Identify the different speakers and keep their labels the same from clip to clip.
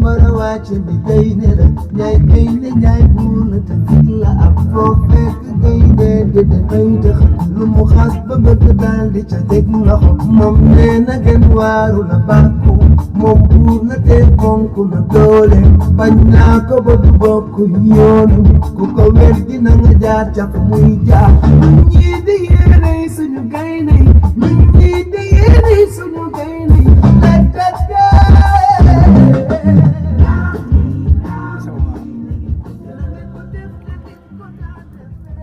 Speaker 1: mara wàcc ni gaynde la ñaay gaynde ñaay buur la te fit la am foo fekk gaynde de dafay dëx lu mu xas ba bëgg daal di ca teg loxo moom nee na gën waaru la bàkku moom buur la te fonk na doole bañ naa ko ba du bokk yoonu ku ko wet dina nga jaar ca fu muy jaar ñun ñii di yéene suñu gaynde yi ñun ñii di yéene suñu gaynde yi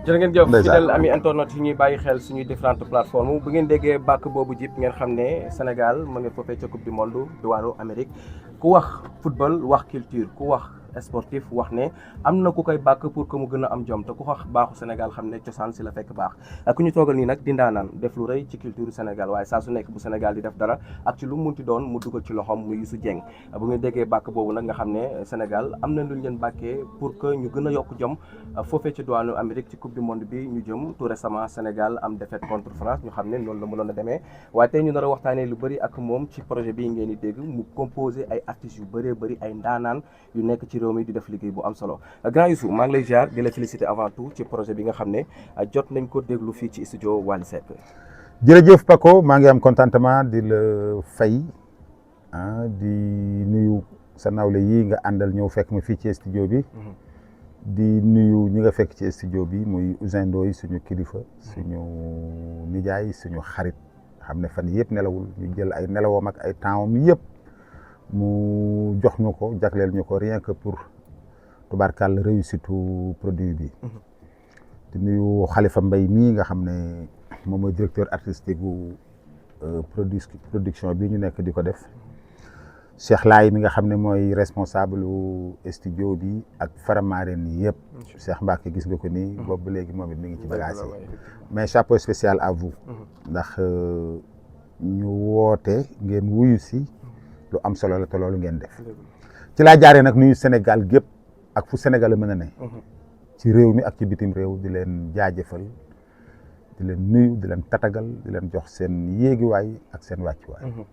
Speaker 2: jërë ngeen jëf fidèle ami internet yi ñuy bàyyi xel suñuy différentes plateformes bu ngeen déggee bàkk boobu jip ngeen xam ne Sénégal mu ngi foofee ca coupe du monde diwaanu Amérique ku wax football wax culture ku wax sportif wax ne am na ku koy bàkk pour que mu gën a am jom te ku wax baaxu Sénégal xam ne cosaan si la fekk baax ak ku ñu toogal nii nag di ndaanaan def lu rëy ci culture Sénégal waaye saa su nekk bu Sénégal di def dara ak ci lu mu munti doon mu dugal ci loxoom muy Youssou Dieng bu ngeen déggee bàkk boobu nag nga xam ne Sénégal am na lu ñu leen bàkkee pour que ñu gën a yokk jom foofee ci diwaanu Amérique ci coupe du monde bi ñu jëm tout récemment Sénégal am défaite contre France ñu xam ne noonu la mënoon a demee waaye tey ñu nar a waxtaanee lu bëri ak moom ci projet bi ngeen di dégg mu composé ay artistes yu bëree bëri ay ndaanaan yu nekk ci réew mi di def liggéey bu am solo grand Youssou maa ngi lay ziar di la féliciter avant tout ci projet bi nga xam ne jot nañ ko déglu fii ci studio Wally Seck.
Speaker 3: jërëjëf Paco maa ngi am contentement di la fay di nuyu sa nawle yi nga àndal ñëw fekk ma fii ci studio bi. di nuyu ñi nga fekk ci studio bi muy Ouzin Ndoye suñu kilifa suñu nijaay suñu xarit xam ne fan yëpp nelawul ñu jël ay nelawam ak ay tempsam yëpp mu jox ñu ko jagleel ñu ko rien que pour tubaarkàlla réussite produit bi. di nuyu Khalifa Mbaye mii nga xam ne moom mooy directeur artistique bu production bi ñu nekk di ko def. Cheikh Laye mi nga xam ne mooy responsable studio bi ak Faramareen yi yëpp Cheikh Mbacke gis nga ko nii boobu léegi moom it mi ngi ci bagage yi mais chapeau spécial à vous ndax ñu woote ngeen wuyu si lu am solo la te loolu ngeen def ci laa jaaree nag nuyu Sénégal gépp ak fu Sénégal mën a ne ci réew mi ak ci bitim réew di leen jaajëfal di leen nuyu di leen tatagal di leen jox seen yéegiwaay ak seen wàccuwaay.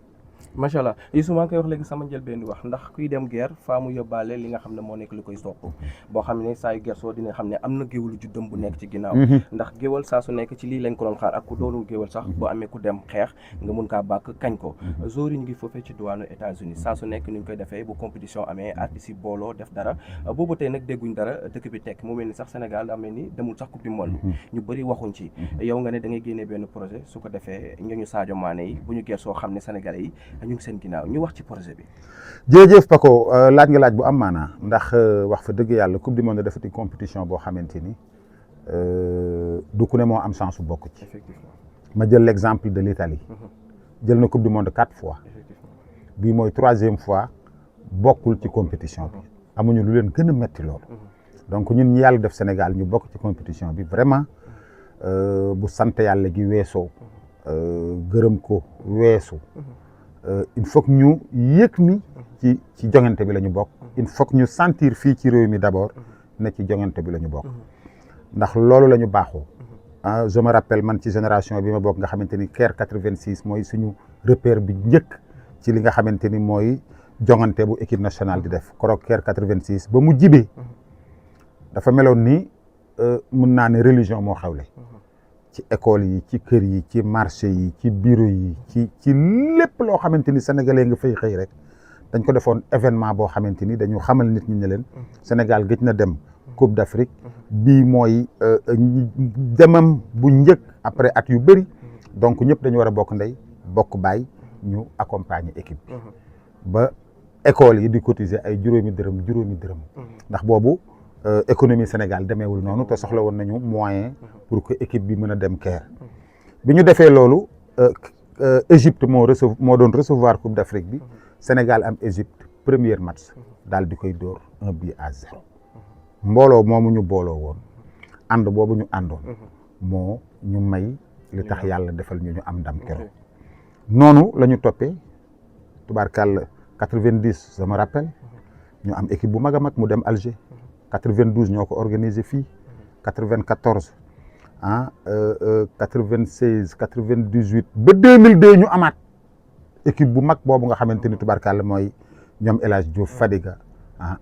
Speaker 2: macha allah Youssou maa ngi koy wax léegi sama njëlbeen di wax ndax kuy dem guerre faa mu yóbbaale li nga xam ne moo nekk li koy sopp boo xam ne saa yu gersoo dina xam ne am na géwalu juddam bu nekk ci ginnaaw ndax géwal saa su nekk ci lii lañ ko doon xaar ak ku doonul géwal sax boo amee ku dem xeex nga mun kaa bàkk kañ ko jour yi ñu ngi foofee ci diwaanu États-Unis saa su nekk ni ñu koy defee bu compétition amee artistes yi booloo def dara boobu tey nag dégguñ dara dëkk bi tekk mu mel ni sax Sénégal daa mel ni demul sax coupe du monde ñu bëri waxuñ ci yow nga ne da ngay génnee benn projet su ko defee ñooñu Sadio Mané yi bu ñu gersoo xam ne Sénégalais yi ñu ngi seen ginnaaw wax ci projet bi.
Speaker 3: jërëjëf Paco laaj nga laaj bu am maanaa ndax wax fa dëgg yàlla coupe du monde dafa di compétition boo xamante ni du ku ne moo am chance su bokk ci. ma jël l'exemple de l'Italie jël na coupe du monde 4 fois bii mooy 3e fois bokkul ci compétition bi amuñu lu leen gën a metti loolu donc ñun ñi yàlla def Sénégal ñu bokk ci compétition bi vraiment bu sant yàlla gi weesoo gërëm ko weesu. Il faut que ñu yëg ni ci joŋante bi la ñu bokk il faut que ñu sentir fii ci réew mi d'abord ne ci joŋante bi la ñu bokk ndax loolu la ñu baaxoo je me rappelle man ci génération bi ma bokk nga xamante ni Caire 86 mooy suñu repère bi njëkk ci li nga xamante ni mooy joŋante bu équipe nationale di def koroog Caire 86 ba mu jibee dafa meloon ni mun naa ne religion moo xewle ci école yi ci kër yi ci marché yi ci bureau yi ci lépp loo xamante ni sénégalais nga fay xëy rek dañ ko defoon événement boo xamante ni dañu xamal nit ñi ne leen Sénégal gëj na dem Coupe d'Afrique bii mooy demam bu njëkk après at yu bëri donc ñëpp dañu war a bokk ndey bokk baay ñu accompagner équipe bi ba école yi di cotiser ay juróomi dërëm ndax boobu économie Sénégal demeewul noonu te soxla woon nañu moyen pour que équipe bi mën a dem Caire bi ñu defee loolu Égypte moo doon recevoir Coupe d'Afrique bi Sénégal am Égypte premier match daal di koy dóor 1-0 mbooloo moomu ñu booloo woon ànd boobu ñu àndoon moo ñu may li tax yàlla defal ñu am ndam keroog noonu la ñu toppee tubaarkàlla 90 je me rappelle ñu am équipe bu mag a mag mu dem Alger 92 ñoo ko organisé fii 94 96 98 ba 2002 ñu amaat équipe bu mag boobu nga xamante ni tubaarkàlla mooy ñoom El Hadj Diouf Fadiga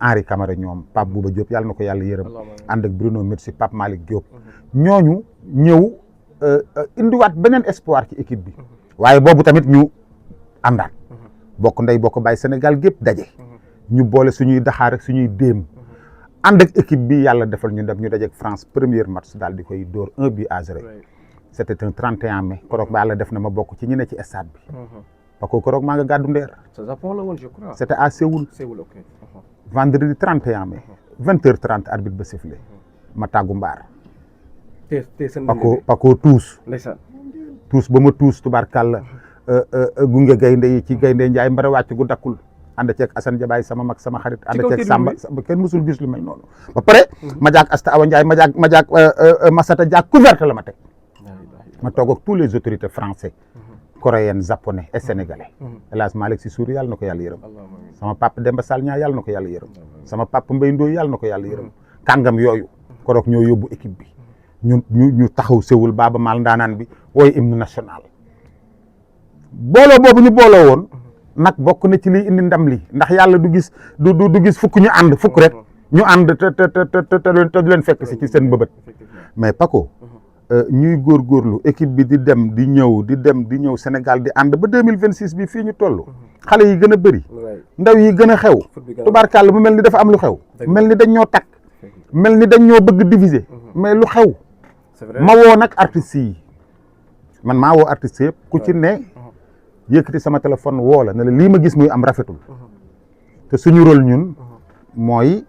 Speaker 3: Henri Camara ñoom Pape Bouba Diop yàlla na ko yàlla yërëm ànd ak Bruno Metsu Pape Malick Diop ñooñu ñëw indiwaat beneen espoir ci équipe bi waaye boobu tamit ñu àndaat bokk ndey bokk bàyyi Sénégal gépp daje ñu boole suñuy daxaar ak suñuy déem ànd ak équipe bi yàlla defal ñu dem ñu daje ak France premier match daal di koy dóor 1-0. C'était un 31 mai koroog ba yàlla def na ma bokk ci ñi ne ci stade bi parce que koroog maa nga gàddu ndeer c'était à Séoul vendredi 31 mai 20h30 arbitre ba sifflé ma tàggu mbaar Paco tuus ba ma tuus tubaarkàlla gunge gaynde yi ci gaynde njaay mbara wàcc gu dakkul ànd ceeg Assane Jabaay sama mag sama xarit ànd ceeg Samba kenn musul gis lu mel noonu ba pare ma jaag Asta Awa Ndiaye ma jaag Massata jaag couverte la ma teg ma toog ak tous les autorités français coréens japonais et sénégalais El Hadj Malick Sy Souris yàlla na ko yàlla yërëm sama papa Demba Sall ñaa yàlla na ko yàlla yërëm sama papa Mbaye Ndoye yàlla na ko yàlla yërëm kàngam yooyu koroog ñoo yóbbu équipe bi ñu taxaw Séoul Baaba Maal ndaanaan bi wooy hymne national booloo boobu ñu booloo woon nag bokk na ci liy indi ndam li ndax yàlla du gis fukk ñu ànd fukk rek ñu ànd te du leen fekk si ci seen bëbët mais Paco ñuy góorgóorlu équipe bi di dem di ñëw Sénégal di ànd ba 2026 bi fii ñu toll xale yi gën a bëri ndaw yi gën a xew tubaarkàlla mu mel ni dafa am lu xew mel ni dañ ñoo takk mel ni dañ ñoo bëgg diviser mais lu xew ma woo nag artistes yi man maa woo artistes yëpp ku ci ne yëkkati sama téléphone woo la ne la lii ma gis muy am rafetul te suñu rôle ñun mooy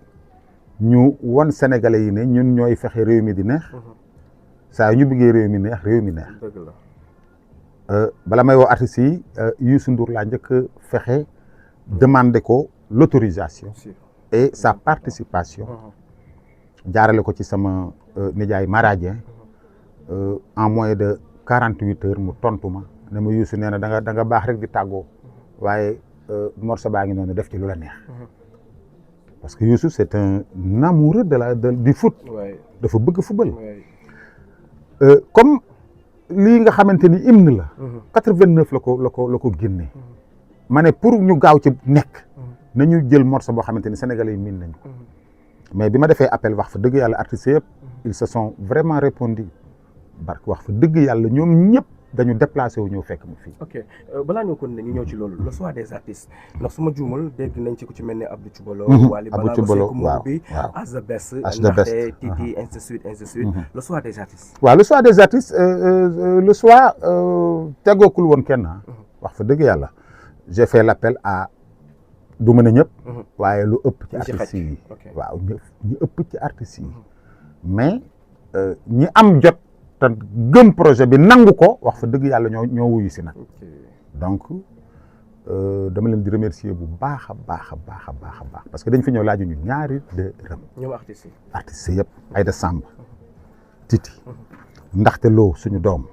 Speaker 3: ñu won sénégalais yi ne ñun ñooy fexe réew mi di neex saa ñu bëggee réew mi neex bala may woo artistes yi Youssou Ndour laa njëkk fexe demander ko l'autorisation et sa participation jaarale ko ci sama nijaay Maradien en moins de 48 heures mu tontu ma ne ma Youssou nee na da nga baax rek di tàggoo waaye morceau baa ngi noonu def ci lu la neex parce que Youssou c'est un amoureux du foot dafa bëgg football comme lii nga xamante ni hymne la 89 la ko génne ma ne pour ñu gaaw ci nekk nañu jël morceau boo xamante ni sénégalais yi miin nañ ko mais bi ma defee appel wax fa dëgg yàlla artistes yëpp ils se sont vraiment répondu barke wax fa dëgg yàlla ñoom ñëpp dañu déplacé wu ñëw fekk mu fii.
Speaker 2: ok balaa ñoo kon ne ñu ñëw ci loolu le choix des artistes ndax su ma juumal dégg nañ ci ku ci mel ne Abdou Thioubalo.
Speaker 3: Abdou Thioubalo waaw
Speaker 2: as the best. ndaxte Titi ainsi de suite le choix des artistes.
Speaker 3: waaw le choix des artistes le choix tegookul woon kenn wax fa dëgg yàlla j'ai fait l'appel à du mën a ñëpp. waaye lu ëpp ci artistes yi. waaw ñu ëpp ci artistes yi mais ñi am jot. te gëm projet bi nangu ko wax fa dëgg yàlla ñoo wuyu si nag donc dama leen di remercier bu baax a baax parce que dañ fi ñëw laaju ñu ñaari dërëm.
Speaker 2: ñoom
Speaker 3: artistes yëpp Aïda Samb Titi ndaxte loo suñu doom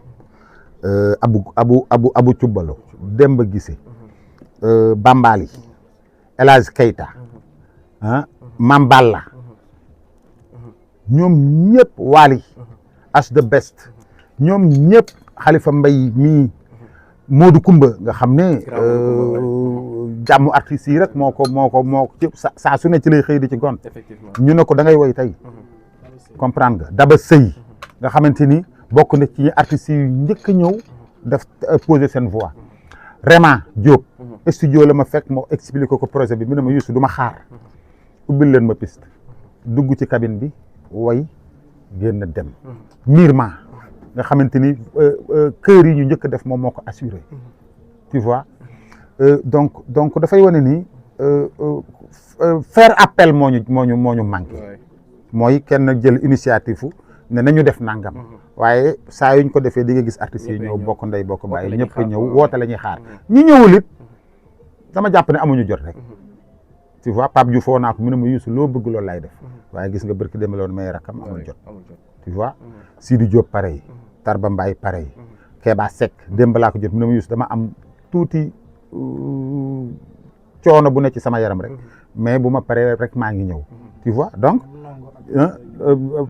Speaker 3: Abu Thioubalo Demba Guissé Bambali El Hadj Keita Mamballa ñoom ñëpp Wally as the best ñoom ñëpp Khalifa Mbaye mii Modou Kumba nga xam ne jàmm artistes yi rek moo ko saa su ne ci lay xëy di ci gont ñu ne ko da ngay woy tey comprendre nga Daba Sëy nga xamante ni bokk na ci artistes yi njëkk a ñëw def poser seen voix Rema Diop studio la ma fekk moo expliqué ko projet bi mu ne ma Youssou du ma xaar ubbil leen ma piste dugg ci cabine bi woy génn dem Mirma nga xamante ni kër yi ñu njëkk def moom moo ko assuré tu vois donc dafay wane ni faire appel moo ñu manqué mooy kenn jël initiative ne nañu def nangam waaye saa yuñ ko defee di nga gis artistes yi ñëw bokk ndey bokk bàyyi ñëpp ñëw woote la ñuy xaar ñi ñëwul it dama jàpp ne amuñu jot rek tu vois Pape Diouf foo naa ko mu ne ma Youssou loo bëgg loolu lay def waaye gis nga barki demeloon may rakam amul jot tu vois Sidi Diop pareil Tarba Mbaye pareil Keba Seck démb laa ko jot mu ne ma Youssou dama am tuuti coono bu ne ci sama yaram rek mais bu ma paree rek maa ngi ñëw tu vois donc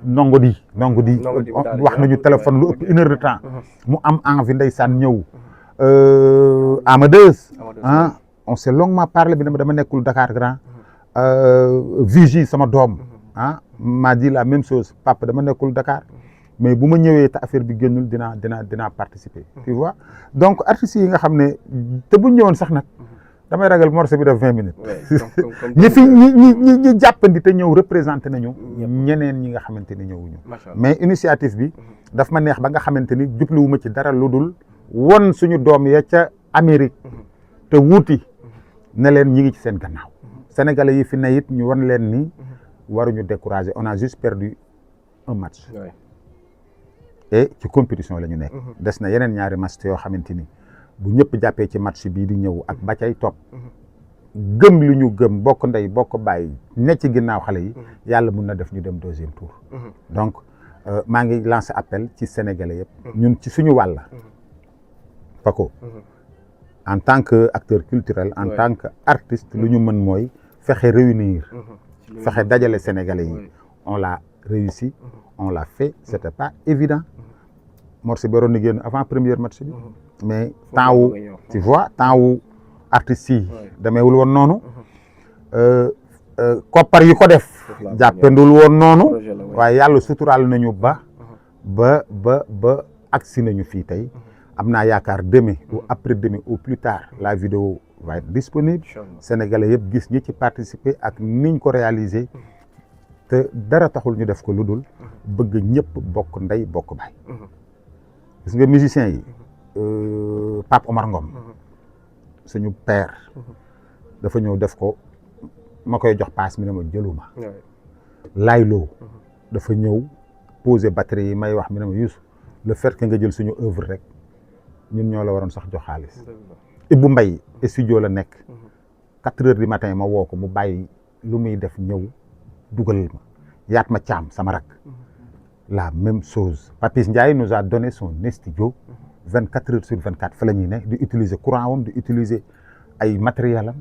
Speaker 3: ndongo di wax nañu téléphone lu ëpp 1 heure de temps mu am envie ndeysaan ñëw Amadeus on s'est longuement parlé bi dama nekkul Dakar Grand Vigie sama doom m'a dit la même chose papa dama nekkul Dakar mais bu ma ñëwee te affaire bi génnul dinaa participer tu vois donc artistes yi nga xam ne te bu ñëwoon sax nag damay ragal morceau bi def 20 minutes ñi fi ñi jàppandi te ñëw représenté nañu ñeneen ñi nga xamante ni ñëwuñu mais initiative bi daf ma neex ba nga xamante ni jubluwuma ci dara lu dul won suñu doom ya ca Amérique te wuuti ne leen ñi ngi ci seen gannaaw sénégalais yi fi ne it ñu won leen ni waruñu décourager on a juste perdu un match et ci compétition la ñu nekk des na yeneen ñaari match yoo xamante ni bu ñëpp jàppee ci match bii di ñëw ak ba cay topp gëm lu ñu gëm bokk ndey bokk bàyyi ne ci ginnaaw xale yi yàlla mun na def ñu dem deuxième tour donc maa ngi lancé appel ci sénégalais yëpp ñun ci suñu wàll Paco en tant que acteur culturel en tant que artiste lu ñu mën mooy fexe réunir fexe dajale sénégalais yi on l'a réussi on l'a fait c'était pas évident morceau bi waroon na génn avant première match bi mais temps wu tu vois temps wu artistes yi demeewul woon noonu koppar yi ko def jàppandul woon noonu waaye yàlla suturaal nañu ba agsi nañu fii tey am naa yaakaar demain ou après demain au plus tard la vidéo va être disponible sénégalais yëpp gis ñi ci participer ak niñ ko réaliser te dara taxul ñu def ko lu dul bëgg ñëpp bokk ndey bokk baay gis nga musiciens yi Pape Omar Ngom suñu père dafa ñëw def ko ma koy jox paas mi ne ma jëluma Laylo dafa ñëw poser batterie yi may wax mi ne ma Youssou le fait que nga jël suñu œuvre rek ñun ñoo la waroon sax jox xaalis Ibou Mbaye studio la nekk 4 heures du matin ma woo ko mu bàyyi lu muy def ñëw dugal ma yaat ma caam sama rak la même chose Papis Ndiaye nous a donné son studio 24 heures sur 24 fa la ñuy ne di utiliser courant wam di utiliser ay matériel am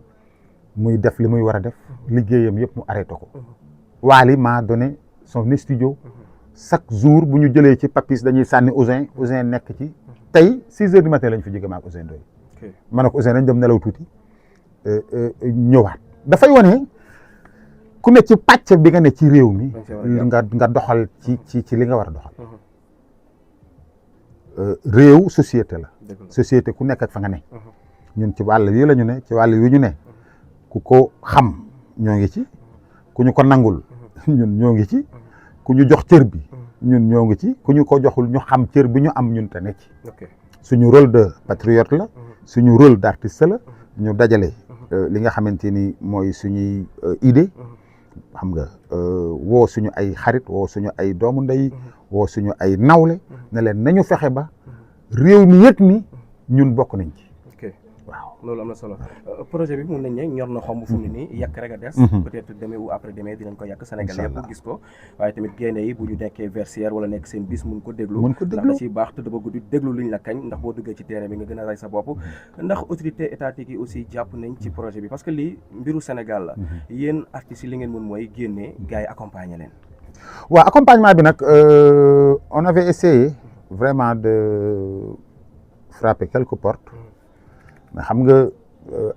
Speaker 3: muy def li muy war a def liggéeyam yëpp mu arrêté ko Wally m'a donné son studio chaque jour bu ñu jëlee ci Papis dañuy sànni Ousin nekk ci tey 6 heures du matin lañ fi jóge maak Ousin Ndoye ma ne ko Ousin dañ dem nelaw tuuti ñëwaat dafay wane ku ne ci pàcc bi nga ne ci réew mi nga doxal ci li nga war a doxal réew société la société ku nekk ak fa nga ne ñun ci wàll yi la ñu ne ci wàll yi ñu ne ku ko xam ñoo ngi ci ku ñu ko nangul ñun ñoo ngi ci ku ñu jox cër bi ñun ñoo ngi ci ku ñu ko joxul ñu xam cër bi ñu am ñun te ne ci suñu rôle de patriote la suñu rôle d'artiste la ñu dajale li nga xamante ni mooy suñuy idée xam nga woo suñu ay xarit woo suñu ay doomu ndey woo suñu ay nawle ne leen nañu fexe ba réew mi yëg ni ñun bokk nañ ci. waaw
Speaker 2: loolu am na solo projet bi mun nañ ne ñor na xomb fu mu ne nii yàq rek a des. peut-être demain ou après demain dinañ ko yàq Sénégal yëpp gis ko waaye tamit gaynde yi bu ñu nekkee versière wala nekk seen bis mun ko déglu ndax da ciy baax te dama guddi déglu liñ la kañ ndax boo duggee ci terrain bi nga gën a rey sa bopp ndax autorité étatique yi aussi jàpp nañ ci projet bi parce que lii mbiru Sénégal la yéen artistes yi li ngeen mën mooy génnee gars yi accompagner leen.
Speaker 3: waaw accompagnement bi nag on avait essayé vraiment de frapper quelques portes mais xam nga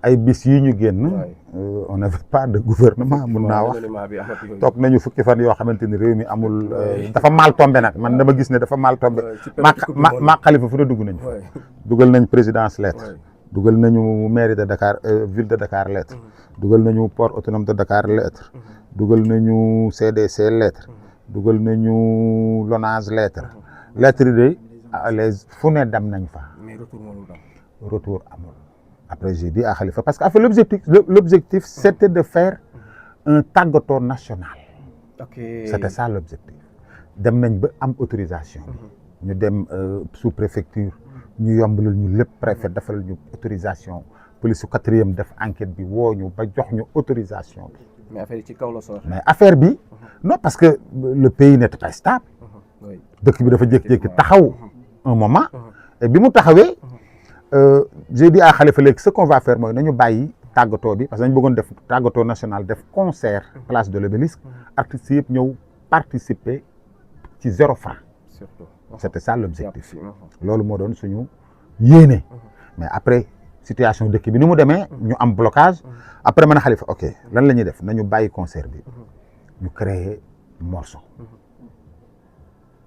Speaker 3: ay bis yi ñu génn on n'avait pas de gouvernement mun naa wax toog nañu fukki fan yoo xamante ni réew mi amul dafa mal tombé nag man dama gis ne dafa mal tombé maa Khalifa fu ne dugg nañ fa dugal nañ présidence lettre dugal nañu mairie de Dakar ville de Dakar lettre dugal nañu port autonome de Dakar lettre dugal nañu CDC lettre dugal nañu LONASE lettre lettre de les fu ne dem nañ fa retour amul après j'ai dit à Khalifa parce que en fait l'objectif c'était de faire un tàggatoo national c'était ça l'objectif dem nañ ba am autorisation ñu dem sous-préfecture ñu yombalal ñu lépp préfet defal ñu autorisation police su 4e def enquête bi woo ñu ba jox ñu autorisation bi
Speaker 2: mais affaire ci kaw la sooxe
Speaker 3: mais affaire bi non parce que le pays n'était pas stable dëkk bi dafa jékki-jékki taxaw un moment et bi mu taxawee j'ai dit à Khalifa léegi ce qu'on va faire mooy nañu bàyyi tàggatoo bi parce que dañu bëggoon def tàggatoo national def concert place de l'Obélisque artistes yëpp ñëw participer ci 0 franc c'était ça l'objectif loolu moo doon suñu yéene mais après situation dëkk bi ni mu demee ñu am blocage après man a Khalifa ok lan la ñuy def nañu bàyyi concert bi ñu créer morceau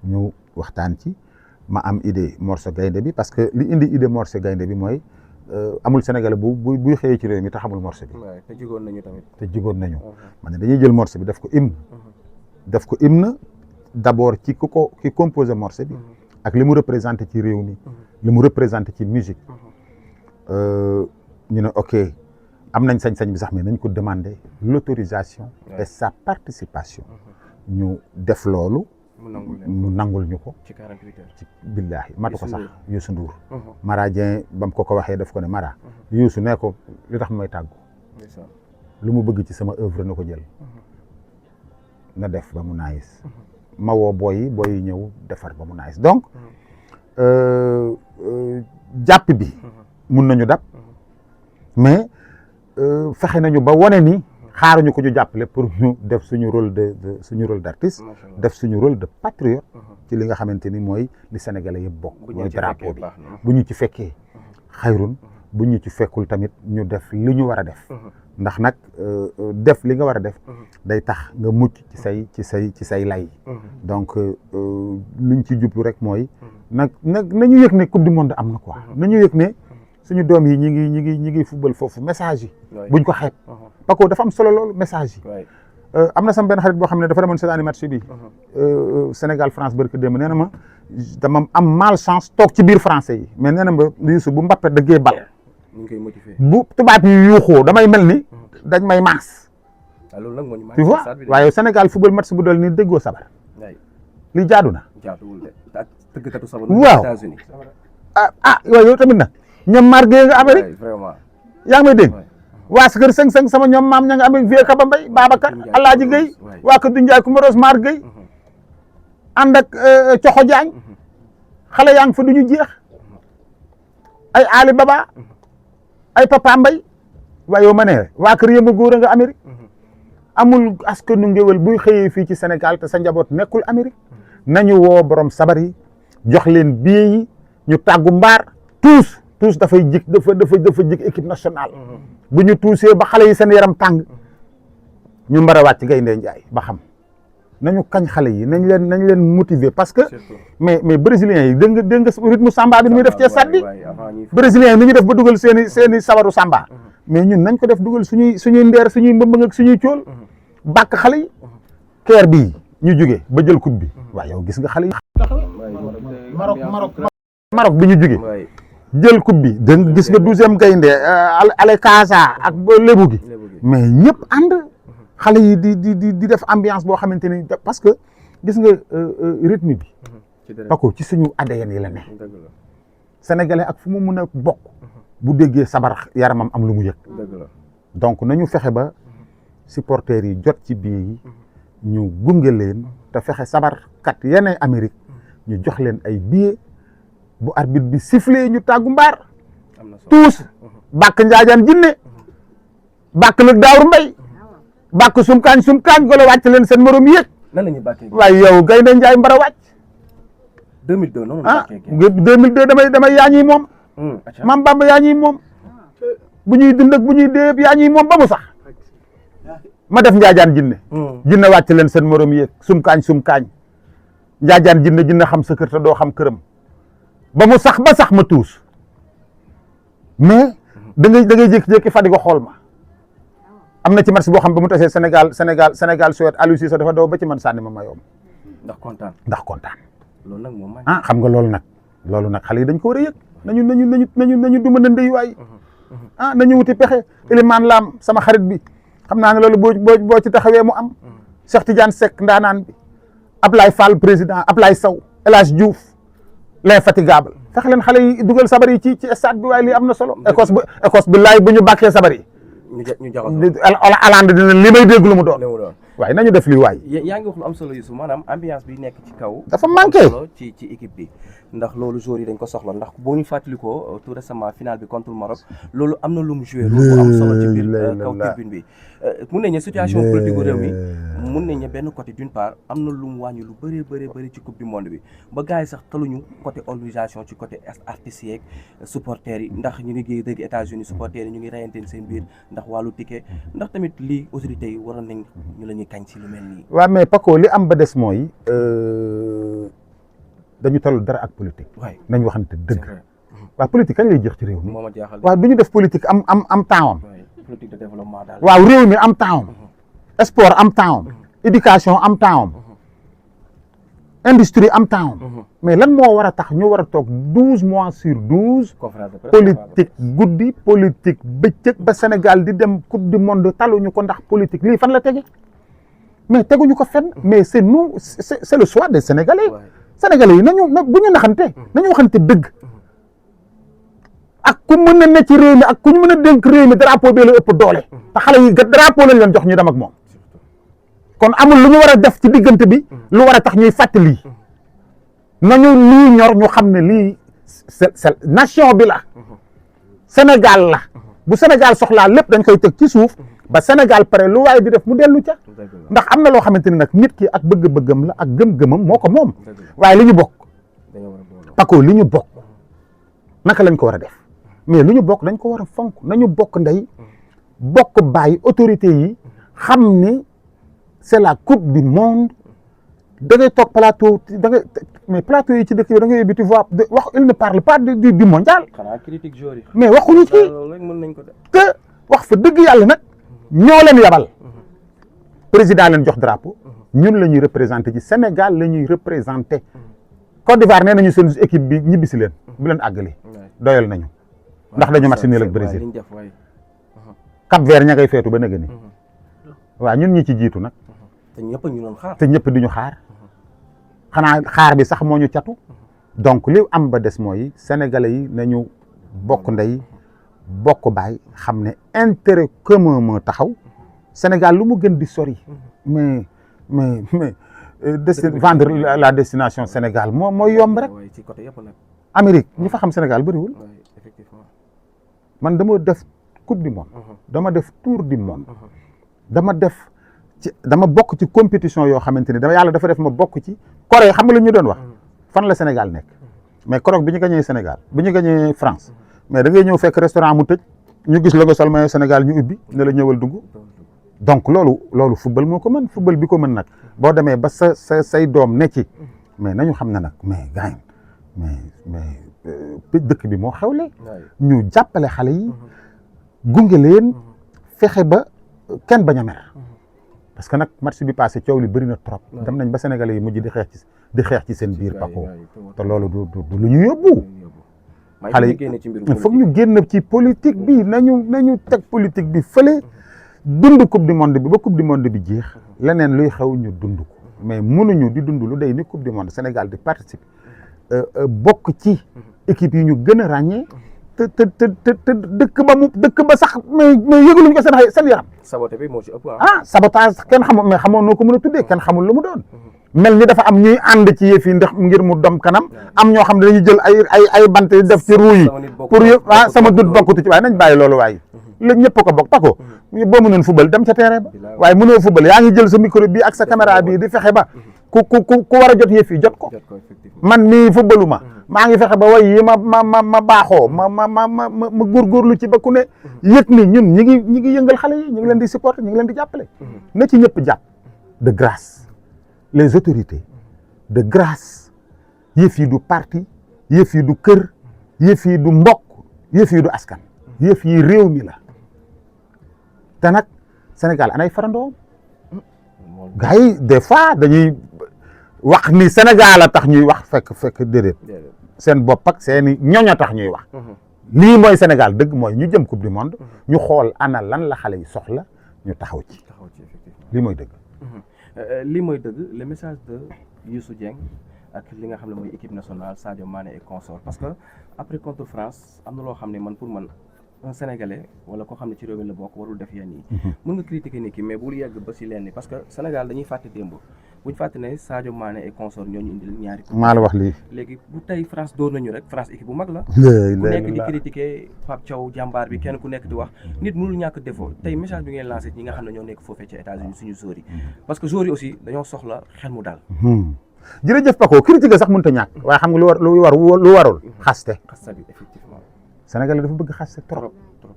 Speaker 3: ñu waxtaan ci ma am idée morceau gaynde bi parce que li indi idée morceau gaynde bi mooy amul Sénégalais buy xëyee ci réew mi te xamul morceau bi
Speaker 2: te jigoon nañu tamit
Speaker 3: te jigoon nañu man ne dañuy jël morceau bi def ko hymne d'abord ci ki composé morceau bi ak li mu représenté ci réew mi li mu représenté ci musique ñu ne ok am nañ sañ-sañ bi sax mais nañ ko demander l'autorisation et sa participation ñu def loolu mu nangul ñu ko
Speaker 2: ci 48 heures
Speaker 3: ci billaahi matu ko sax Youssou Ndour Mara Dieng ba mu ko waxee daf ko ne Mara Youssou ne ko li tax may tàggu lu mu bëgg ci sama œuvre na ko jël na def ba mu naayis ma woo booy yi ñëw defar ba mu naayis donc jàpp bi mun nañu dab mais fexe nañu ba wane ni xaaruñu ko ñu jàppale pour ñu def suñu rôle d'artiste def suñu rôle de patriote ci li nga xamante ni mooy li sénégalais yëpp bokk mooy drapeau bi bu ñu ci fekkee xayrun bu ñu ci fekkul tamit ñu def li ñu war a def ndax nag def li nga war a def day tax nga mucc ci say lay donc liñ ci jublu rek mooy nañu yëg ne coupe du monde am na quoi nañu yëg ne suñu doom yi ñi ngi football foofu message yi buñ ko xeeb parce que dafa am solo loolu message yi am na sama benn xarit boo xam ne dafa demoon seetaani match bi Sénégal France barke démb nee na ma dama am malchance toog ci biir français yi mais nee na ma Youssou bu Mbappé dëggee bal bu tubaab yi yuuxoo damay mel ni dañ may maas tu vois waaye Sénégal football match bu dal ni déggoo sabar li jaadu na waaw waaw yow tamit nag ñoom margé nga Amérique yaa ngi may dégg waa si kër sëng sama ñoom maam ña nga Amérique vie Kaba Mbaye Babacar Alaaji Gueye waa kër du Njaay Kumba Rose Mar Gueye ànd ak Coxo Jaañ xale yaa ngi fa duñu jeex ay Ali Baba ay Papa Mbaye waaye yow ma ne waa kër yëmba góor a nga Amérique amul askanu ngéwél buy xëyee fii ci Sénégal te sa njaboot nekkul Amérique nañu woo borom sabar yi jox leen billet yi ñu tàggu mbaar tous dafay jik dafa jik équipe nationale bu ñu tuusee ba xale yi seen yaram tàng ñu mbar a wàcc Gaynde Njaay ba xam nañu kañ xale yi nañ leen motiver parce que mais brésiliens yi dégg nga rythme samba bi ni muy def ci stade bi brésiliens yi ni ñu def ba dugal seeni sabaru samba mais ñun nañ ko def dugal suñuy ndeer suñuy mbëmbëng ak suñuy cool bàkk xale yi keer bii ñu jóge ba jël coupe bi waaw yow gis nga xale yi Maroc bi ñu jóge jël coupe bi da nga gis nga 12e gaynde ale Casa ak lébu gi mais ñëpp ànd xale yi di def ambiance boo xamante ni parce que gis nga rythme bi parce que ci suñu ADN yi la ne sénégalais ak fu mu mun a bokk bu déggee sabar yaramam am lu mu yëg donc nañu fexe ba supporters yi jot ci biir yi ñu gunge leen te fexe sabar kat yeneen Amérique ñu jox leen ay billets bu arbitre bi sifflé ñu tàggu mbaar tous bàkk njaajaan jinne bàkk nag daawru mbay bàkk sumkaañ golo wàcc leen seen morom yéeg
Speaker 2: nan la ñuy bàkkee
Speaker 3: waaye yow Gaynde Njaay mbara wàcc
Speaker 2: 2002 noonu
Speaker 3: 2002 damay yaa ñuy moom Maam Bamba yaa ñuy moom bu ñuy dund ak bu ñuy dee yaa ñuy moom ba mu sax ma def njaajaan jinne wàcc leen seen morom yéeg sumkaañ njaajaan jinne xam sa kër te doo xam këram ba mu sax ma tuus mais da ngay jékki-jékki fa di ko xool ma am na ci match boo xam ba mu tasee Sénégal Suède Aliou Cissé dafa daw ba ci man sànni ma mayoom
Speaker 2: ndax kontaan loolu nag moom
Speaker 3: xam nga loolu nag xale yi dañ ko war a yëg nañu duma na ndey waay nañu wuti pexe Elimane Lam sama xarit bi xam naa ne loolu boo ci taxawee mu am Cheikh Tidiane Seck ndaanaan bi Ablaye Fall président Ablaye Sow El Hadj Diouf l'infatigable fexe leen xale yi dugal sabar yi ci stade bi waaye lii am na solo Écosse bi laay bu ñu bàkkee sabar yi
Speaker 2: ñu jaxasoo
Speaker 3: alande dina li may dégg lu mu doon waaye nañu def lii waay
Speaker 2: yaa ngi wax lu am solo Youssou maanaam ambiance bi nekk ci kaw
Speaker 3: dafa manqué
Speaker 2: ci équipe bi ndax loolu joueurs yi dañ ko soxla ndax boo ñu fàttalikoo tout récemment finale bi contre le Maroc loolu am na lu mu joué rôle bu am solo ci biir kaw tribune bi mun nañu situation politique réew mi mun nañ ne benn côté d'une part am na lu mu wàññi lu bëri ci coupe du monde bi ba gars yi sax taluñu côté organisation ci côté artistes yeeg supporters yi ndax ñu ngi dégg États-Unis supporters yi ñu ngi reyanteen seen biir ndax wàllu ticket ndax tamit lii autorités yi waroon nañ ñu la ñuy kañ si lu mel nii.
Speaker 3: waaw mais Paco li am ba des mooy dañu talul dara ak politique.
Speaker 2: waay
Speaker 3: nañ waxante dëgg. waaw politique kañ lay jeex ci réew mi.
Speaker 2: moo ma jaaxal
Speaker 3: waaw du ñu def politique am temps am.
Speaker 2: politique de développement daal.
Speaker 3: waaw réew mi am temps am. sport am temps am. éducation am temps am. industrie am temps am. mais lan moo war a tax ñu war a toog 12 mois sur 12. politique guddi politique bëccëg ba Sénégal di dem coupe du monde taluñu ko ndax politique lii fan la tege mais teguñu ko fenn mais c'est nous c'est le choix des Sénégalais. Sénégalais yi nañu bu ñu naxante nañu waxante dëgg. ak ku mën a ne ci réew mi ak ku ñu mën a dénk réew mi drapeau bi la ëpp doole te xale yi drapeau lañ leen jox ñu dem ak moom kon amul lu ñu war a def ci diggante bi lu war a tax ñuy fàttali nañu lii ñor ñu xam ne lii c'est nation bi la Sénégal la bu Sénégal soxlaa lépp dañ koy teg ci suuf ba Sénégal pare lu waaye di def mu dellu ca ndax am na loo xamante ni nag nit ki ak bëgg-bëggam la ak gëm-gëmam moo ko moom waaye li ñu bokk Paco li ñu bokk naka lañ ko war a def mais lu ñu bokk dañ ko war a fonk nañu bokk ndey bokk bàyyi autorité yi xam ni c'est la coupe du monde da ngay toog plateau da ngay mais plateau yi ci dëkk bi da ngay yóbbu tu vois wax il ne parle pas du mondial.
Speaker 2: xanaa critique joueur yi.
Speaker 3: mais waxuñu ci te wax fa dëgg yàlla nag ñoo leen yabal président leen jox drapeau ñun la ñuy représenté ci Sénégal la ñuy représenté Côte d'Ivoire nee nañu seen équipe bi ñibbisi leen bu leen àggali doyal nañu. ndax dañu match nul ak Brésil Cap Vert ña ngay feetu ba nëgë ni waaw ñun ñi ci jiitu nag
Speaker 2: te ñëpp ñu doon xaar
Speaker 3: te ñëpp duñu xaar xanaa xaar bi sax moo ñu catu donc li am ba des mooy sénégalais yi nañu bokk ndey bokk baay xam ne intérêt commun moo taxaw Sénégal lu mu gën di sori mais vendre la destination Sénégal mooy yomb rek Amérique ñi fa xam Sénégal bëriwul man dama def coupe du monde dama def tour du monde dama bokk ci compétition yoo xamante ni yàlla dafa def ma bokk ci Corée xam nga lu ñu doon wax fan la Sénégal nekk mais Corée bi ñu gañee Sénégal bi ñu gañee France mais da ngay ñëw fekk restaurant mu tëj ñu gis la nga sol maillot Sénégal ñu ubbi ne la ñëwal dugg donc loolu football moo ko mën football bi ko mën nag boo demee ba say doom ne ci mais nañu xam ne nag mais gaañ mais dëkk bi moo xewle ñu jàppale xale yi gunge leen fexe ba kenn bañ a mer parce que nag match bi passé coow li bëri na trop dem nañ ba sénégalais yi mujj di xeex ci seen biir Paco te loolu du lu ñu yóbbu xale yi il faut ñu génn ci politique bi nañu teg politique bi fële dund coupe du monde bi ba coupe du monde bi jeex leneen luy xew ñu dund ko mais mënuñu di dund lu day ni coupe du monde Sénégal di participer bokk ci équipe yi ñu gën a ràññee te dëkk ba sax mais yëgaluñ ko seen yaram.
Speaker 2: saboté bi moo ci ëpp
Speaker 3: sabotage kenn xamul mais xamoon noo ko mën a tuddee kenn xamul lu mu doon. mel ni dafa am ñuy ànd ci yëf yi ndax ngir mu dom kanam am ñoo xam ne dañuy jël ay bant def ci ruu yi pour yëpp sama dut bokkutu ci waaye nañ bàyyi loolu waaye la ñëpp ko bokk Paco boo mënoon football dem ca terrain ba waaye mënoo football yaa ngi jël sa micro bi ak sa caméra bi di fexe ba ku war a jot yëf yi jot ko man mii footballu maa ngi fexe ba way yi ma baaxoo ma góorgóorlu ci ba ku ne yëg ni ñun ñi ngi yëngal xale yi ñu ngi leen di supporter ñu ngi leen di jàppale na ci ñëpp jàpp de grâce les autorités de grâce yëf yi du parti yëf yi du kër yëf yi du mbokk yëf yi du askan yëf yi réew mi la te nag Sénégal anay farandoo gars yi des fois dañuy wax ni Sénégal a tax ñuy wax fekk déedéet seen bopp ak seeni ñoña tax ñuy wax lii mooy Sénégal dëgg mooy ñu jëm coupe du monde ñu xool ana lan la xale yi soxla ñu taxaw ci lii mooy dëgg
Speaker 2: lii mooy dëgg le message de Youssou Dieng ak li nga xam ne mooy équipe nationale Sadio Mané et consort parce que après contre France am na loo xam ne man pour man un Sénégalais wala koo xam ne ci réew mi la bokk warul def yenn yi mën nga critiquer nit ki mais bul yegg ba si lenn parce que Sénégal dañuy fàtte démb bu ñu fàtte ne Sadio Mané et consort ñoo ñu indil ñaari coupe.
Speaker 3: maa la wax lii.
Speaker 2: léegi bu tey France dóor nañu rek France équipe bu mag la. ku nekk di critiquer Pape Thiaw jàmbaar bi kenn ku nekk di wax nit mënul ñàkk défaut tey message bi ngeen lancé ñi nga xam ne ñoo nekk foofee ci États-Unis suñu joueurs yi parce que joueurs yi aussi dañoo soxla xel mu daal.
Speaker 3: jërëjëf Paco critique sax mënut a ñàkk waaye xam nga lu warul xaste.
Speaker 2: xaste bi effectivement.
Speaker 3: Sénégal dafa bëgg xaste trop.
Speaker 2: trop.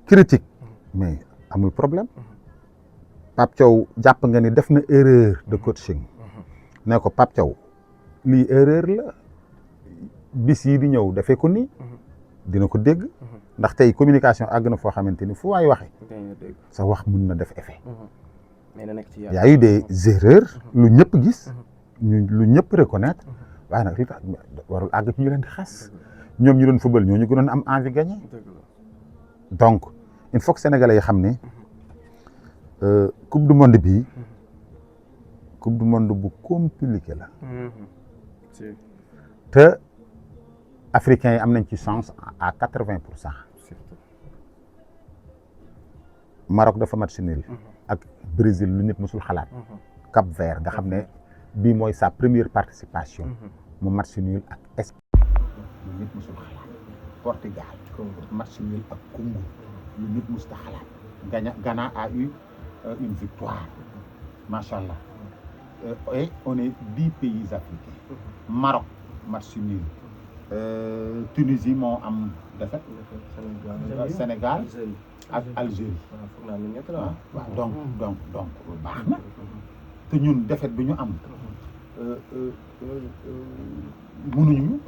Speaker 3: critique mais amul problème Pape Thiaw jàpp nga ni def na erreur de coaching ne ko Pape Thiaw lii erreur la bis yi di ñëw dafee ko nii dina ko dégg ndax tey communication àgg na foo xamante ni fu waay waxee sa wax mun na def effet. y a eu des erreurs lu ñëpp gis lu ñëpp reconnaître waaye nag li tax warul àgg ci ñu leen di xas ñoom ñu doon football ñoo ñu gënoon am envie gagner donc il faut que sénégalais yi xam ne coupe du monde bii coupe du monde bu compliqué la te africains yi am nañ ci chance à 80%. Maroc dafa match nul ak Brésil lu nit mësul xalaat Cap Vert nga xam ne bii mooy sa première participation mu match nul ak Espagne lu nit mësul xalaat Portugal match nul ak Congo lu nit mësul xalaat Ghana a eu une victoire machallah et on est 10 pays africains Maroc match nul Tunisie moo am défaite Sénégal ak Algérie waaw donc baax na te ñun défaite bi ñu am mënuñu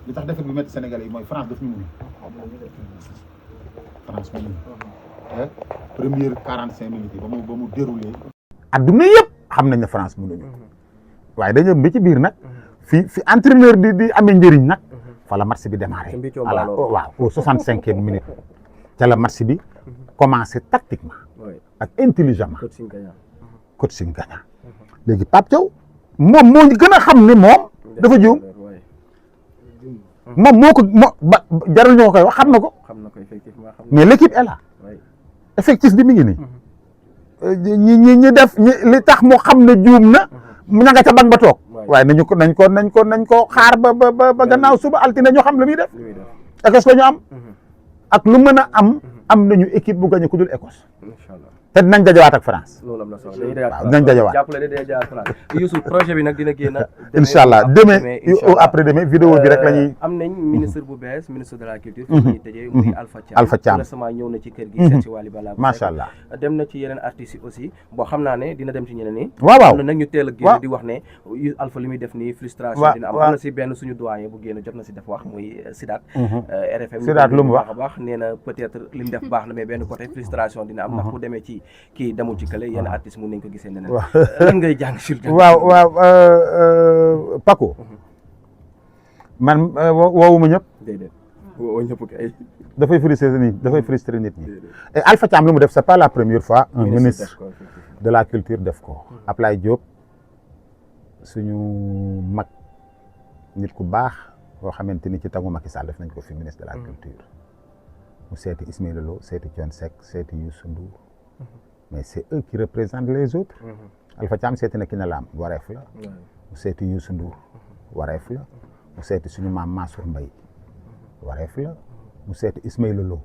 Speaker 3: li tax défaite bi métti Sénégalais yi mooy France daf ñu mënu France mënuñu première 45 minutes yi ba mu déroulé adduna yëpp xam nañ ne France mënuñu waaye dañu ba ci biir nag fi entraîneur di amee njëriñ nag fa la match bi démarré voilà waaw au 65e minute ca la match bi commencé tactiquement ak intelligemment coaching gagnant léegi Pape Thiaw moom moo ñu gën a xam ne moom dafa juum moom moo ko jarul ñu ko koy wax xam na ko mais l'équipe est là effectif bi mi ngi nii ñi def li tax mu xam ne juum na ña nga ca banc ba toog waaye nañ ko xaar ba gannaaw suba altine ñu xam lu muy def Écosse la ñu am ak lu mën a am nañu équipe bu gagné ku dul Écosse te dinañ dajawaat ak France.
Speaker 2: loolu am na solo
Speaker 3: dinañ dajawaat
Speaker 2: jàppale ne dajawaat France Youssou projet bi nag dina génn.
Speaker 3: incha allah demain ou après demain vidéo bi rek la ñuy.
Speaker 2: am nañ ministre bu bees ministre de la culture. fi ñuy tëjee muy Alpha Thiam récemment ñëw na ci kër gi. seet si Wally Ballago Seck
Speaker 3: macha allah
Speaker 2: dem na ci yeneen artistes yi aussi bon xam naa ne dina dem ci ñeneen ñi.
Speaker 3: waaw
Speaker 2: am na nag ñu teel a génn di wax ne Alpha li muy def nii frustration dina am na si benn suñu doyen bu génn jot na si def wax muy Sidaat. RFM
Speaker 3: Sidaat lu mu wax
Speaker 2: baax nee na peut-être li mu def baax na mais benn côté frustration dina am ndax bu demee ci kii demul ci kële yenn artiste mun nañ ko gisee neneen lan ngay jàng sur
Speaker 3: waaw Paco man woowuma ñëpp
Speaker 2: déedéet woo ñëpp kay
Speaker 3: dafay frustrer nit ñi et Alpha Thiam lu mu def c'est pas la première fois un ministre de la culture def ko Ablaye Diop suñu mag nit ku baax boo xamante ni ci tagu Macky Sall def nañ ko fi ministre de la culture mu seeti Ismaïla Lo seeti Thione Seck seeti Youssou Ndour mais c'est eux qui représentent les autres. Alpha Thiam seeti na Kiné Lam wareef la. mu seeti Youssou Ndour wareef la. mu seeti suñu maam Mansour Mbaye wareef la. mu seeti Ismaïla Lo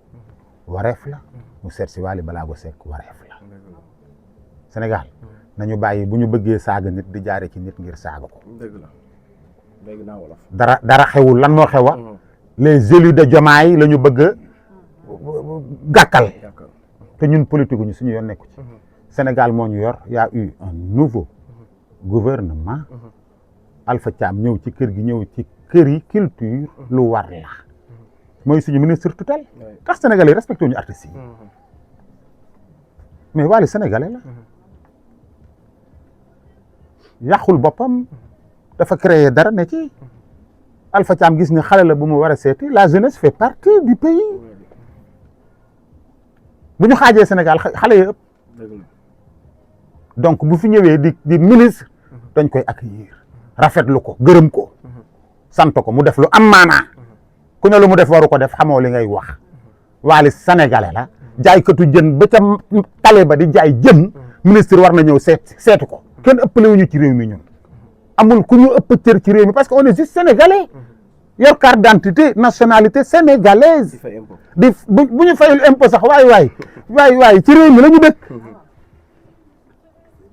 Speaker 3: wareef la. mu seet si Wally Ballago Seck wareef la. Sénégal nañu bàyyi bu ñu bëggee saaga nit di jaare ci nit ngir saaga ko.
Speaker 2: dëgg la dégg naa wolof.
Speaker 3: dara xewul lan moo xewa les élus de Diomaye la ñu bëgg a gàkkal. te ñun politique ñu suñu yoon nekku ci Sénégal moo ñu yor y a eu un nouveau gouvernement Alpha Thiam ñëw ci kër gi ñëw ci kër yi culture lu war la mooy suñu ministre tutelle tax sénégalais yi respecté wuñu artistes yi mais Wally sénégalais la yàqul boppam dafa créer dara ne ci Alpha Thiam gis nga xale la bu mu war a seeti la jeunesse fait partie du pays bu ñu xaajee Sénégal xale yi ëpp donc bu fi ñëwee di ministre dañ koy accueillir rafetlu ko gërëm ko sant ko mu def lu am maanaa ku ne lu mu def waru ko def xamoo li ngay wax Wally sénégalais la jaaykatu jën ba ca tale ba di jaay jën ministre war na ñëw seetu ko kenn ëppale wuñu ci réew mi ñun amul ku ñu ëpp cër ci réew mi parce que on est juste sénégalais yor carte d'identité nationalité sénégalaise di bu ñu fayul impôt sax waay ci réew mi la ñu dëkk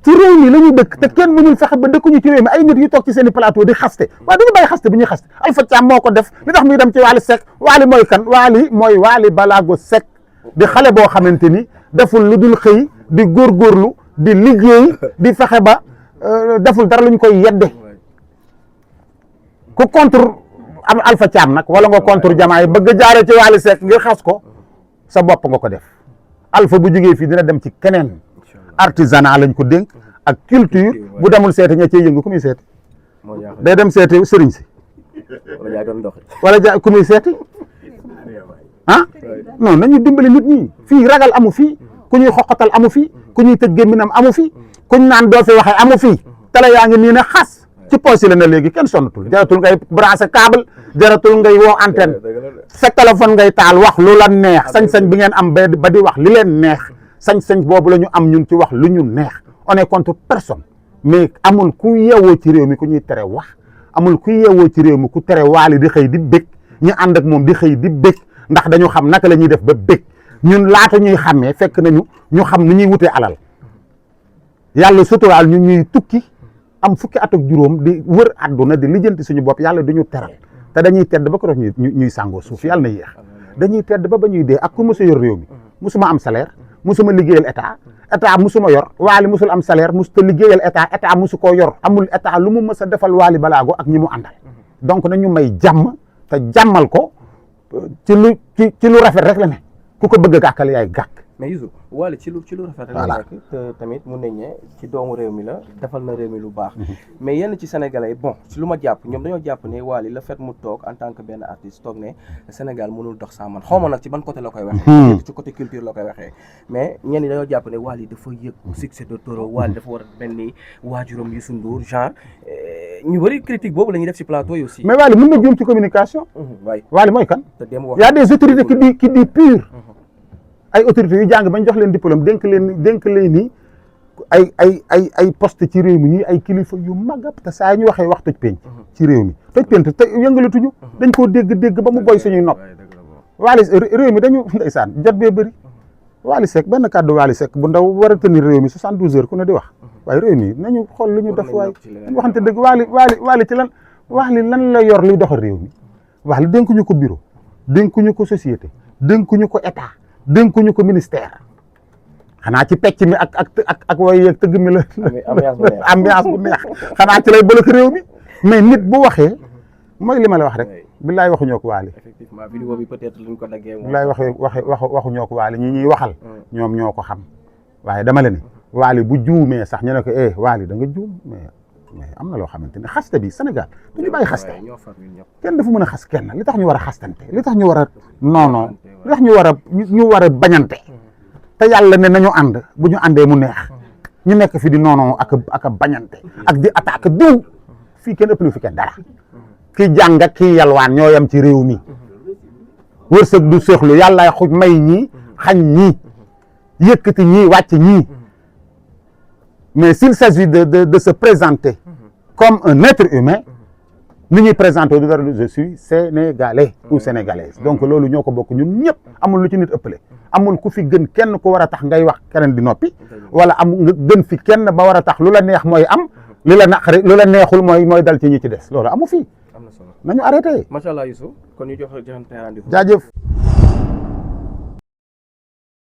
Speaker 3: ci réew mi la ñu dëkk te kenn mënul fexe ba dëkkuñu ci réew mi ay nit yu toog ci seen i plateau di xaste waaye dañu bàyyi xaste bi ñuy xaste Alpha Thiam moo ko def li tax muy dem ci Wally Seck Wally mooy kan Wally mooy Wally Ballago Seck di xale boo xamante ni deful lu dul xëy di góorgóorlu di liggéey di fexe ba deful dara lu ñu koy yedde ku contre am Alpha Thiam nag wala nga contre Diomaye bëgg a jaare ci Wally Seck ngir xas ko sa bopp nga ko def Alpha bu jógee fii dina dem ci keneen artisanat lañ ko dénk ak culture bu demul seeti ña cey yëngu ku muy seeti day dem seeti sëriñ si wala ku muy seeti ah non nañu dimbali nit ñi fii ragal amu fii ku ñuy xoqatal amu fii ku ñuy tëj gémminam amu fii kuñ naan doo fi waxee amu fii tala yaa ngi nii ne xas ci poche la na léegi kenn sonnatul jaratul ngay branché câble jaratul ngay woo antenne sa téléphone ngay taal wax lu la neex sañ-sañ bi ngeen am ba di wax li leen neex sañ-sañ boobu la ñu am ñun ci wax lu ñu neex on est contre personne mais amul ku yeewoo ci réew mi ku ñuy tere wax amul ku yeewoo ci réew mi ku tere Wally di xëy di bég ñu ànd ak moom di xëy di bég ndax dañu xam naka la ñuy def ba bég ñun laata ñuy xàmmee fekk nañu ñu xam ni ñuy wutee alal yàlla suturaal ñu ñuy tukki am fukki at ak juróom di wër àdduna di lijjanti suñu bopp yàlla du ñu teral te dañuy tedd ba ko dox ñuy sàngoo suuf yàlla na yéex dañuy tedd ba ñuy dee ak ku mësa yor réew mi musuma am salaire musuma liggéeyal état musuma yor Wally musul am salaire musuta liggéeyal état musu koo yor amul état lu mu mës a defal Wally Ballago ak ñi mu àndal donc nañu may jàmm te jàmmal ko ci lu rafet rek la ne ku ko bëgg a gàkkal yaay gàkk
Speaker 2: mais Youssou Wally ci lu rafet rek la nekk te tamit mun nañ ne ci doomu réew mi la defal na réew mi lu baax mais yenn ci sénégalais bon ci lu ma jàpp ñoom dañoo jàpp ne Wally le fait mu toog en tant que benn artiste toog ne Sénégal mënul dox sans man xaw ma nag ci ban côté la koy waxee ci côté culture la koy waxee mais ñenn ñi dañoo jàpp ne Wally dafa yëg succès de Toro Wally dafa war a mel ni waajuram Youssou Ndour genre ñu bëri critique boobu la ñuy def ci plateau yi aussi
Speaker 3: mais Wally mën na juum ci communication Wally mooy kan y a des autorités qui dit pur ay autorités yu jàng bañ jox leen diplôme dénk leen ni ay poste ci réew mi ñi ay kilifa yu mag te saa ñu waxee wax toj penc ci réew mi toj penc te yëngalatuñu dañ koo dégg ba mu boy suñuy nopp Wally réew mi dañu ndeysaan jot bee bëri Wally Seck benn kàddu Wally Seck bu ndaw war a tenir réew mi 72 heures ku ne di wax waaye réew mi nañu xool lu ñu def waaye dañ waxante dëgg Wally ci lan Wally lan la yor luy doxal réew mi Wally dénkuñu ko bureau dénkuñu ko société dénkuñu ko état dénkuñu ko ministère xanaa ci pecc mi ak way yeeg tëgg mi la ambiance bu neex xanaa ci lay bloqué réew mi mais nit bu waxee mooy li ma la wax rek billaay waxuñoo ko Wally
Speaker 2: effectivement vidéo bi peut-être luñ ko daggee
Speaker 3: billaay waxuñoo ko Wally ñi ñuy waxal ñoom ñoo ko xam waaye dama la ne Wally bu juumee sax ñu ne ko Wally da nga juum mais am na loo xamante ne xaste bi Sénégal dañu bàyyi xaste kenn dafa mën a xas kenn li tax ñu war a xastante li tax ñu war a non li tax ñu war a bañante te yàlla ne nañu ànd bu ñu àndee mu neex ñu nekk fi di noonoo ak a bañante ak di attaque diw fii kenn ëpp lu fi kenn dara ki jàng ak ki yalwaan ñoo yam ci réew mi wërsëg du seexlu yàlla xuj may ñii xañ ñii yëkkati ñii wàcc ñii mais s'il s'agit de se présenter comme un être humain ni ñuy présenter du dara je suis sénégalais ou sénégalaise donc loolu ñoo ko bokk ñun ñëpp amul lu ci nit ëppale amul ku fi gën kenn ku war a tax ngay wax keneen di noppi wala am nga gën fi kenn ba war a tax lu la neex mooy am li la naqari lu la neexul mooy dal ci ñi ci des loolu amu fi nañu arrêté.
Speaker 2: macha allah Youssou kon ñu joxante rendez-vous.
Speaker 3: jaajëf.